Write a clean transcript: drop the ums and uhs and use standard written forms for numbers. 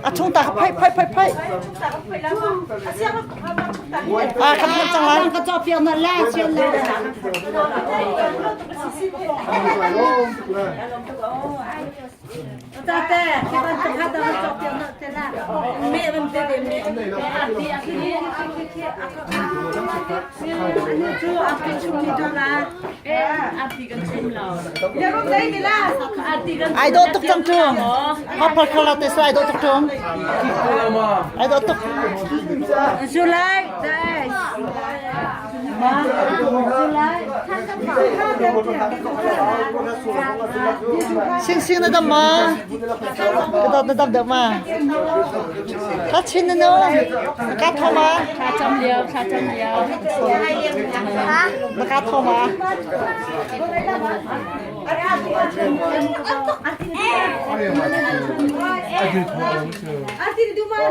A chung ta ka phai phai phai phai. Ah ka phai cang lai. Ka cawk piak na la sian la. Tate, khi bantuk ha da cawk piak na te la. Me ban te de me. Anu cu a pi chung ni tu la. Ya rum dei mi la. Ai dawh tuk cang cu. Purple color te sai dawh tuk tung. Ai dawh tuk. Zulai, dai. Sing sing na dam ma? Ka dawt na dam deuh ma? Ka chin na no? Ka tho ma? Thla cam lio, thla cam lio. Na ka tho ma? Ati duma.